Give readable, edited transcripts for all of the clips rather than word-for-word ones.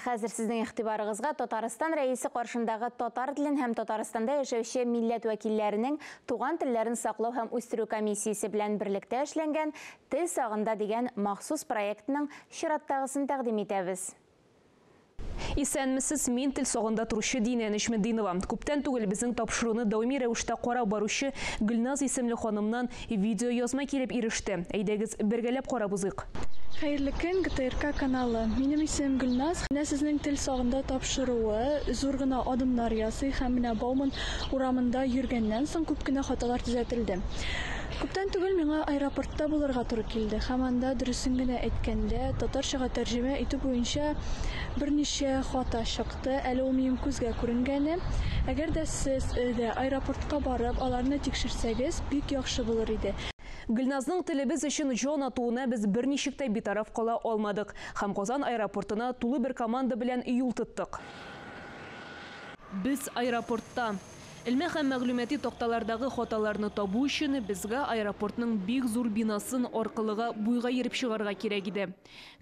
Хәзер сезнең игътибарыгызга Татарстан Рәисе каршындагы татар телен һәм Татарстанда яшәүче милләт вәкилләренең туган телләрен саклау һәм үстерү комиссиясе белән берлектә эшләнгән Тел сагында дигән махсус проектның чираттагысын тәкъдим итәбез. Исәнмесез, мин тел сагында торучы Динә Нәҗметдинова. Күптән түгел безнең тапшыруны даими рәвештә карап баручы Гөлназ исемле ханымнан видеоязма килеп иреште. Әйдәгез, бергәләп карап узыйк. Хәерле көн, ГТРК каналы. Минем исемем Гөлназ. Менә сезнең Тел сагында тапшыруы зур гына адымнар ясый һәм менә Бауман урамында йөргәннән соң күп кенә хаталар төзәтелде. Күптән түгел миңа аэропортта булырга туры килде һәм анда, дөресен генә әйткәндә, татарчага тәрҗемә итү буенча берничә хата чыкты. Әле ул минем күзгә күренгәне. Әгәр дә сез дә аэропортка барып, аларны тикшерсәгез, бик яхшы булыр иде. Гөлназның телебез өчен җан атуына без берничек тә битараф кала алмадык һәм Казан аэропортына тулы бер команда белән юл тоттык. Без аэропортта. Элмә һәм мәгълүмати такталардагы хаталарны табу өчен безгә аэропортның бик зур бинасын аркылыга буйга йөреп чыгарга кирәк иде.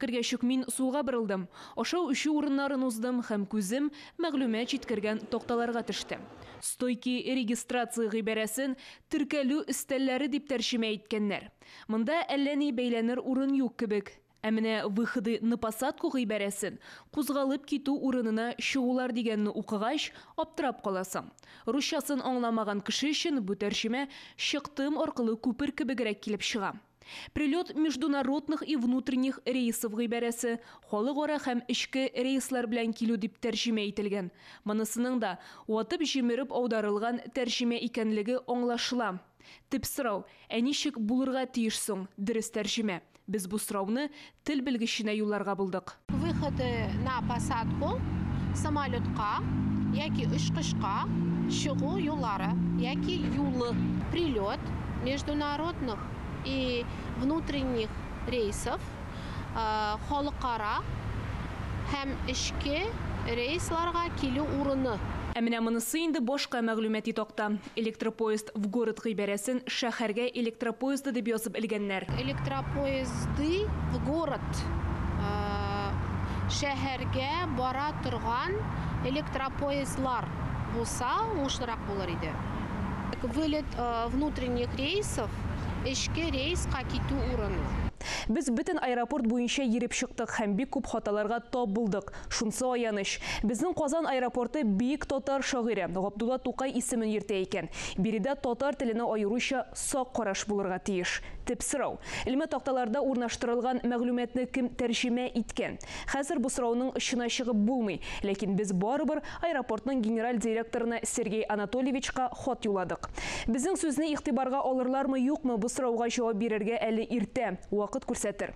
Кергәч үк мин сулга борылдым. Ашау-эчү урыннарын уздым һәм күзем мәгълүмат җиткергән такталарга төште. Стойки регистрации гыйбарәсен Теркәлү өстәлләре дип тәрҗемә иткәннәр. Монда әллә ни бәйләнер урын юк кебек. Ә менә выходы на посадку гыйбарәсен, кузгалып китү урынына чыгулар дигәнне укыгач, аптырап каласың. Русчасын аңламаган кеше өчен бу тәрҗемә чыктым аркылы күпер кебегрәк килеп чыга. Прилет международных и внутренних рейсов гыйбарәсе халыкара һәм эчке рейслар белән килү дип тәрҗемә ителгән. Монысының да ватып-җимереп аударылган тәрҗемә икәнлеге аңлашыла. Төп сорау, ә ничек булырга тиеш соң дөрес тәрҗемә? Без бу сорауны тел белгеченә юлларга булдык. Выходы на посадку, самолетка яки очкычка чыгу юллары яки юлы. Прилет международных и внутренних рейсов, халыкара һәм эчке рейсларга килү урыны. Ә менә монысы инде башка мәгълүмати такта. Электропоезд в город гыйбарәсен шәһәргә электропоезды дип язып элгәннәр. Электропоезды в город, шәһәргә бара торган электропоездлар булса, уңышлырак булыр иде. Вылет внутренних рейсов, эчке рейска китү урыны. Без бөтен аэропорт буенча йөреп чыктык һәм бик күп хаталарга тап булдык. Шунсы аяныч, безнең Казан аэропорты бөек татар шагыйре Габдулла Тукай исемен йөртә икән. Биредә татар теленә аеруча сак караш булырга тиеш. Төп сорау, элмә такталарда урнаштырылган мәгълүматны кем тәрҗемә иткән? Хәзер бу сорауның очына чыгып булмый, ләкин без барыбер аэропортның генераль директорына Сергей Анатольевичка хат юлладык. Безнең сүзне игътибарга алырлармы-юкмы, бу сорауга җавап бирергә әле иртә, вакыт күрсәтер.